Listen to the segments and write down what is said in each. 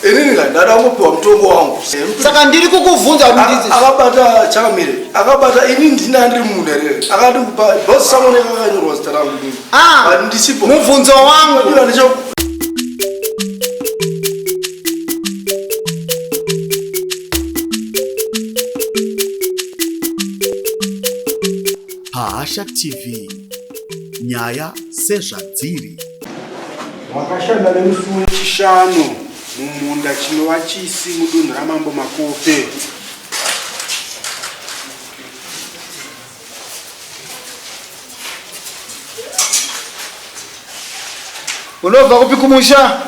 Inini ka ndada kungopiwa mutongo wangu. Saka ndiri kukuvhunza kuti ndidzi. Akabata chakamire. Akabata ini ndini andiri munda here. Akati kupa boss someone akanyorwa zita rangu inini. Ah. But ndisipo. Mubvunzo wangu. Ila ndicho Pahasha TV nyaya sezvadziri. Vakashanda nemusi weChishanu mumunda chinova Chisi mudunhu raMambo Makope. Unobva kupi kumusha?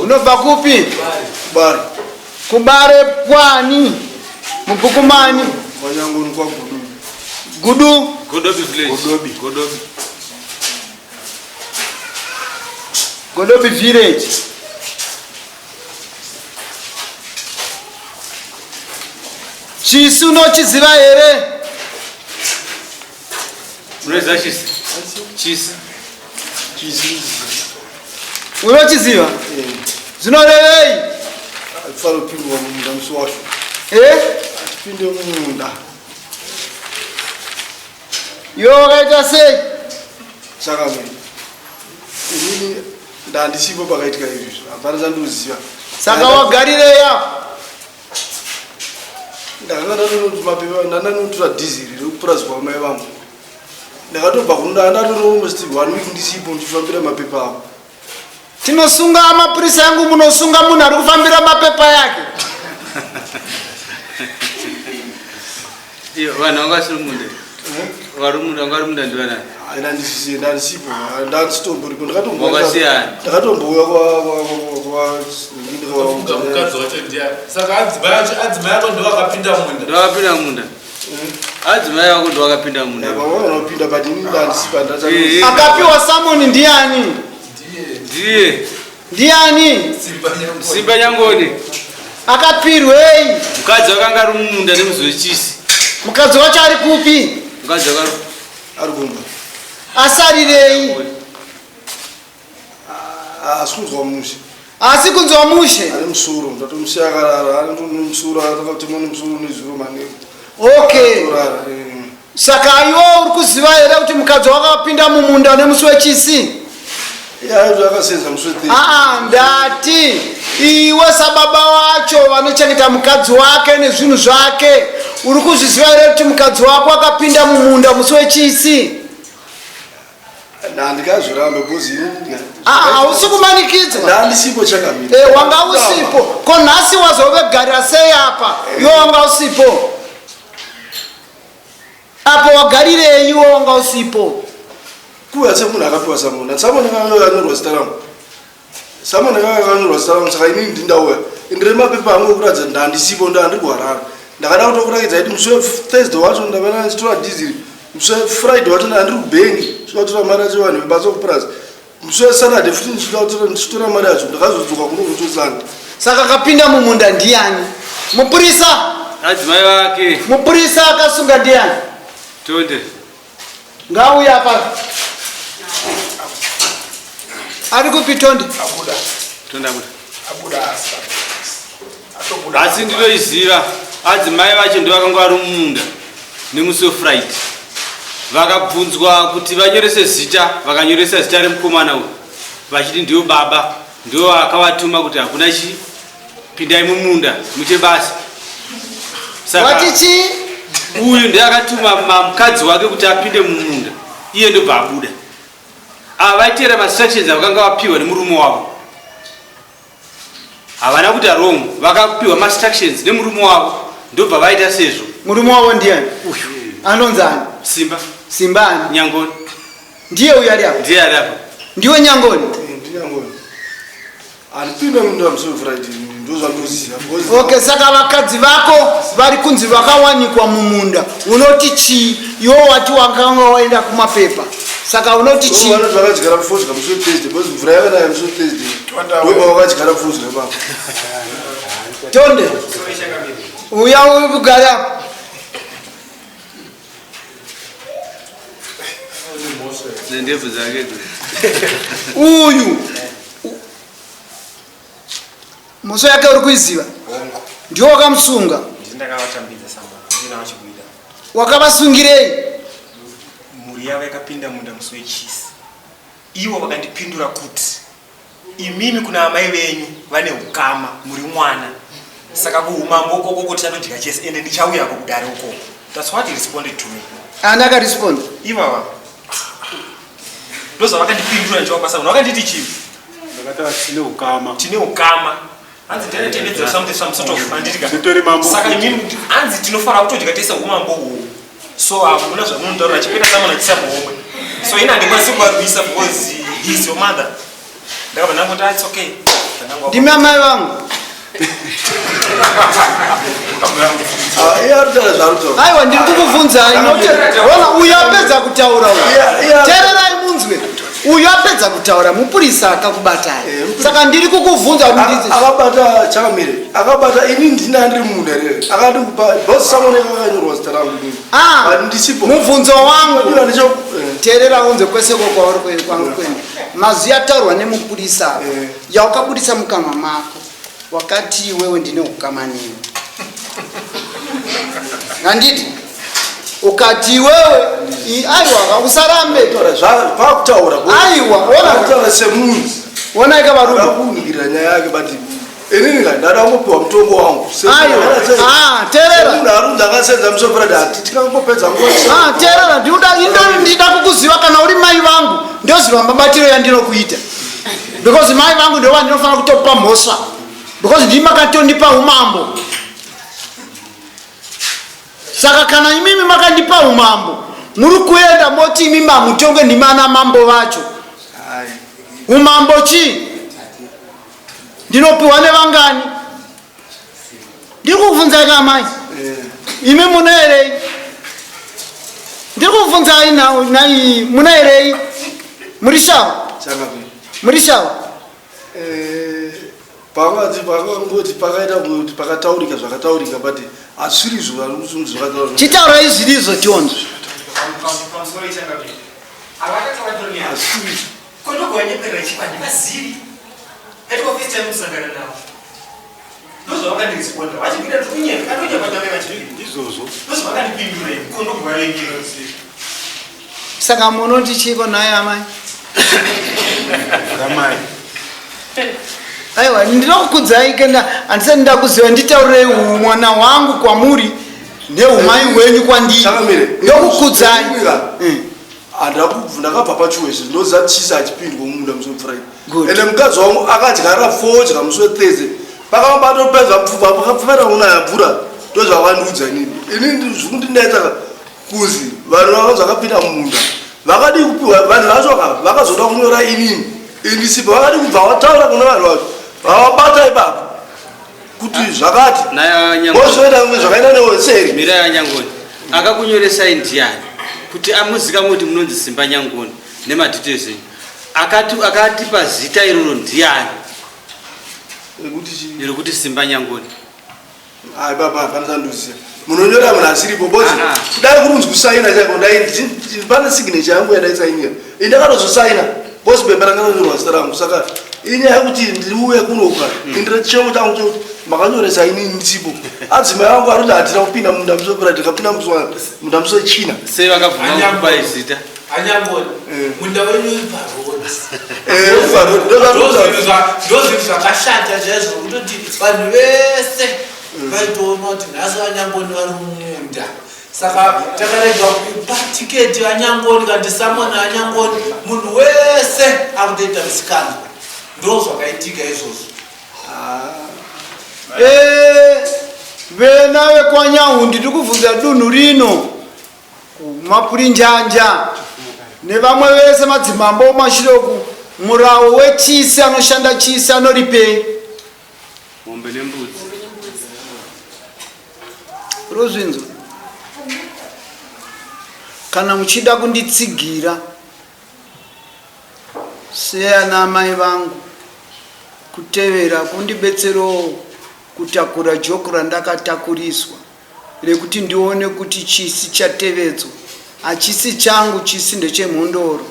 Unobva kupi? Bari. Kubare kwani? Mubhuku mani? Kwanyangoni kwaGudu. Gudu? Godobi village. Godobi. Godobi. Godobi village. Chisi unochiziva here? Unoziva chisi? Chisi. Chisi. Unochiziva? Eh. Zvinorevei? Faro pindwa mumunda musi wacho. Eh? Tipinde mumunda. Iwe wakaita sei? Saka mimi. Inini ndandisipo pakaitika izvi. Hapana chandinoziva. Saka wagarirei apo? Ndakanga ndatonotora mapepa ndandanotora dhiziri rekupurazi kwamai vangu. Ndakatobva kuno ndandatono almost one week ndisipo ndichifambira mapepa avo. Tinosunga mapurisa yangu munosunga munhu ari kufambira mapepa yake. Iyo vanhu vanga vasiri munda. Vari munda vanga vari munda ndivanani? Ndandisipo ndandisitomboriko Wakasiyana. ndakatombouya Funga mukadzi wacho ndiani? Saka adzimai acho adzimai ako ndiwo akapinda munda. Ndovakapinda munda. Adzimai ako ndovakapinda munda. vanopinda but ini ndandisipo Eh. Akapiwa samoni ndiani? Ndiye Ndiani? Simba Nyangoni. Simba Nyangoni. Akapirwei? Mukadzi wakanga ari mumunda nemuzi wechisi. Mukadzi wacho ari kupi? Mukadzi waka ari kumba Asarirei? asi kunzwa mushe Asi kunzwa mushe. ane musoro ndatomusiya akarara ane musoro akatemwa nemusoro nezuro manheru Okay. Atorara, eh. Saka iwe uri kuziva here kuti mukadzi wakapinda mumunda nemusi wechisi? Ya, akasenza musi we Aa, ndati iwe sababa wacho vanochengeta mukadzi wake nezvinhu zvake, uri kuzviziva here kuti mukadzi wako akapinda mumunda musi wechisi? Handingazvirambe because ini Aa, hausi kumanikidzwa. ndandisipo chakamira. E, wanga usipo. Ko nhasi wazovegarira sei apa? Iwe wanga usipo. Apo wagarirei iwe wanga usipo? Kuuya semunhu akapiwa samona. Samona akanga akanyorwa zita rangu. Samona akanga akanyorwa zita rangu saka inini ndindauya. Ndine mapepa angu ekuratidza ndandisipo ndandiri kuHarare. Ndakada kutokurakidza kuti musi weThursday wacho ndavana ndichitora dhiziri. Musi weFriday wacho ndandiri kubhengi ndichida kutora mari yacho vanhu vebasa kupurazi. Musi weSaturday futi ndichida kutora ndichitora mari yacho ndakazodzoka kuno musi weSunday. Saka akapinda mumunda ndiani? Mupurisa. Adzimai vake. Mupurisa akasunga ndiani? Tonde. Ngauye apa. Ari kupi Tonde? Abuda. Tonde abuda. Abuda asi. Atobuda. Asi ndinoiziva adzimai vacho ndovakanga vari mumunda nemusi weFriday. Vakabvunzwa kuti vanyorese zita, vakanyoresa zita remukomana uyu vachiti ndiwo baba, ndiwo akavatuma kuti hakuna chi pindai mumunda muite basa. Saka Wati chii? uyu ndiye akatuma mukadzi wake kuti apinde mumunda, iye ndobva abuda. Ava vaiteera mainstructions avakanga vapiwa nemurume wavo. Havana kuita wrong, vakapiwa mainstructions nemurume wavo ndobva vaita sezvo. Murume wavo ndiani? Uyu. Anonzi ani? Simba. Simba ani? Nyangoni. Ndiye uyu ari apa. Ndiye ari apa. Ndiwe Nyangoni? Ndinyangoni. Handipinde munda musi weFriday ndozvandoziva. Because Okay, saka vakadzi vako vari kunzi vakawanikwa mumunda unoti chii? Iwe wati wakanga waenda kumapepa, saka unoti chii? Vanoti vakadyara fodya musi weThursday because mvura yakanaya musi weThursday. Ndopa vakadyara fodya ipapo. Tonde, uya ugare apa. Nendebvu dzake Uyu Mhosva yake uri kuiziva? Hongu. Ndiwe wakamusunga? Ndini ndakavatambidza samwana, ndina vachibuda. Wakavasungirei? Mhuri yavo yakapinda munda musi wechisi. Ivo vakandipindura kuti imimi kuna amai venyu vane ukama muri mwana saka kuumambo ukoko tichanodya chese ende ndichauyako kudare ukoko. That's what he responded to me. Ani akaresponda? Ivava. Ndozvavakandipindura ndichivapa samwana. Vakanditi chii? Ndakataura tine ukama. Tine ukama. Hanzi ndine tendedzero something some sort of handiti ka. Titori mambo. Saka imimi hanzi tinofanira kutodya tese umambo uhu. So hamuna zvamunotaura chipeta samwana chisa muhomwe. So ini handikwanisi kuvarwisa because he is your mother. Ndakabva ndangoti ah, it's okay. Ndangangwa. Ndimi amai vangu. Ah, iye ari kutaura zvaari kutaura. Aiwa ndiri kukubvunzai nokuti ona uyu apedza kutaura uyu. Teererai munzwe. Uyu apedza kutaura mupurisa akakubatai. Eh, mupurisa. Saka ndiri kukubvunza kuti ndidzi. Akabata chakamire. Akabata ini ndini andiri munhu here? Akati kupa boss samone akanyorwa zita rangu inini. Ah, But ndisipo. mubvunzo wangu. Iwa ndicho eh, Teerera unzwe kwese ko kwauri kwangu kuenda. Mazwi ataurwa nemupurisa apa Eh. yawakabudisa mukanwa mako. Wakati iwewe ndine ukama newe. Handiti? Ukati iwewe aiwa usarambe. Pakutaura. Aiwa, ona kutaura semunhu. Ona ika varume. Ndakuungira nyaya yake but inini ka ndada kungopiwa mutongo wangu. Aiwa. Ah, teerera. Munhu arunzi akasenza musopera dati tikangopedza nguva. Ah, teerera ndinoda indori ndida kukuziva kana uri mai vangu ndoziva mabatiro yandinokuita. Because mai vangu ndivo vandinofanira kutopa mhosva. Because ndimi makatondipa umambo. Saka kana imimi makandipa umambo, muri kuenda moti imimi hamutonge ndimi ana mambo vacho. Umambo chii? Ndinopiwa nevangani? Ndiri kukubvunzai ka amai. Imi munoerei? Ndiri kukubvunzai nai munoerei? Muri shawa? Muri shawa? Eh, pangati pakangoti pakaita kuti pakataurika zvakataurika but hazvisiri izvo vari zvakataurika. Chitaurai zvirizvo tionzwe. Pamusoro ichangabira. Avakataura nyaya. Kondogwanyeperera chikwadi vazivi. Aitwa first time kusangana navo. Ndozvavakandiresponda. Vachipinda ndikunyepa. Atonyepa tave vachipinda. Ndizvozvo. Ndozvavakandipindura ini. Kondogwavengera. Saka munoti chiiko nhai amai? Ramai. Aiwa ndinokukudzai kenda handisati ndakuziva nditaurirei mwana wangu kwamuri nehumai hwenyu kwandiri. Chakamire. Ndokukudzai. Ndakabva pachiwezve ndoziva chisi achipindwa mumunda musi weFriday. Good. Ende mukadzi wangu akadyara fodya musi weThursday. Pakamba atopedza pfupa pakapfera kunaya mvura ndozvavandiudza inini. Inini zvekundinetsa kuzi vanhu vakanzi vakapinda mumunda vakadii kupiwa vanhu vacho ka vakazoda kunyora inini indisipo vakadii kubva vataura kune vanhu vacho vavabata ipapo kuti zvakati vozoita kunge zvakaita neweseri. Mirai anyangoni akakunyoresai ndiani kuti amuzikamwe kuti munonzi Simba Nyangoni nemadetails enyu akati akatipa zita iroro ndiani rekuti Simba Nyangoni? Hayi baba hapana chandoziva. Munonyora munhu asiripo bozi. Kudai kuri kunzi kusaina chaiko ndai pane signature yangu yandaisainira. Ini ndakatozosaina bozi pepa ranga ranyorwa zita rangu saka inyaya yekuti ndiuye kunoka indira chichemo changu chekuti makanyoresa ini ndisipo. Adzimai vangu arikuti hatina kupinda munda musi wepura tikapinda musi wa munda musi wechina. Sei vakabvuma kukupai zita? Anyangoni munda wenyu uri paroad. Eh, paroad. Ndozvinhu zvakashata chaizvo kutoti vanhu vese vaitoona kuti nhasi vanyangoni vari mumunda saka takarega kupa tiketi vanyangoni kana tisamoni vanyangoni munhu wese akutoita misikanzwa ndo zvakaitika izvozvo. Eh, vena vekwanyahundi ndiri kubvunza dunhu rino Mapurinjanja nevamwe vese madzimambo omashure uku murawo wechisi anoshanda chisi anoripei? Mombe nembudzi. Rozvinzwa. Kana muchida kunditsigira seana amai vangu kutevera kundibetserowo kutakura joko randakatakuriswa rekuti ndione kuti chisi chatevedzwa hachisi changu, chisi ndechemhondoro.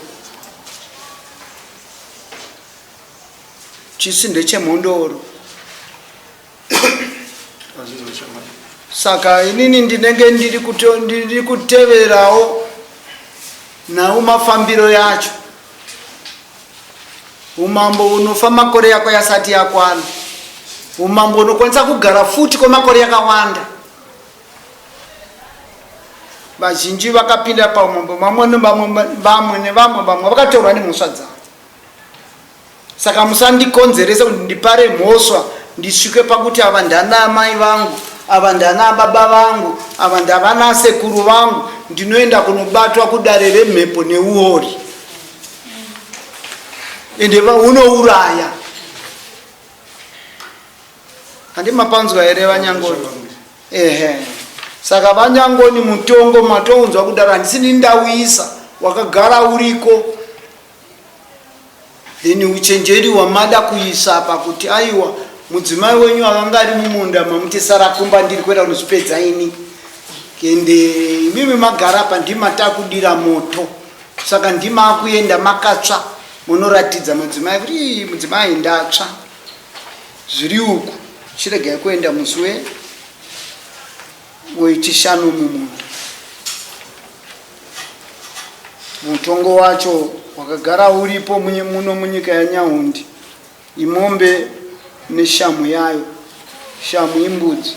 Chisi ndechemhondoro. Saka inini ndinenge ndiri ndiri kuteverawo nhau mafambiro yacho. Umambo unofa makore yako yasati yakwana. Umambo unokwanisa kugara futi kwemakore yakawanda. Vazhinji vakapinda paumambo vamwe nevamwe vamwe nevamwe vamwe vakatorwa nemhosva dzavo. Saka musandikonzerese kuti ndipare mhosva ndisvike pakuti ava ndana amai vangu, ava ndana baba vangu, ava ndavana sekuru vangu, ndinoenda kunobatwa kudare remhepo neuori. Ende unouraya. Handi mapanzwa here vaNyangoni? Ehe. Saka vaNyangoni mutongo matounzwa kudaro handisini ndauisa wakagara uriko. Then uchenjeri wamada kuisa apa kuti aiwa mudzimai wenyu akanga ari mumunda mamuti sara kumba ndiri kuenda kunozvipedza ini ende imimi magara apa ndima takudira moto saka ndima akuenda makatsva munoratidza mudzimai kuti mudzimai ndatsva zviri uku chiregai kuenda musi we wechishanu mumunda Mutongo wacho wakagara uripo muno munyika yaNyahundi. Imombe neshamhu yayo. Shamhu imbudzi.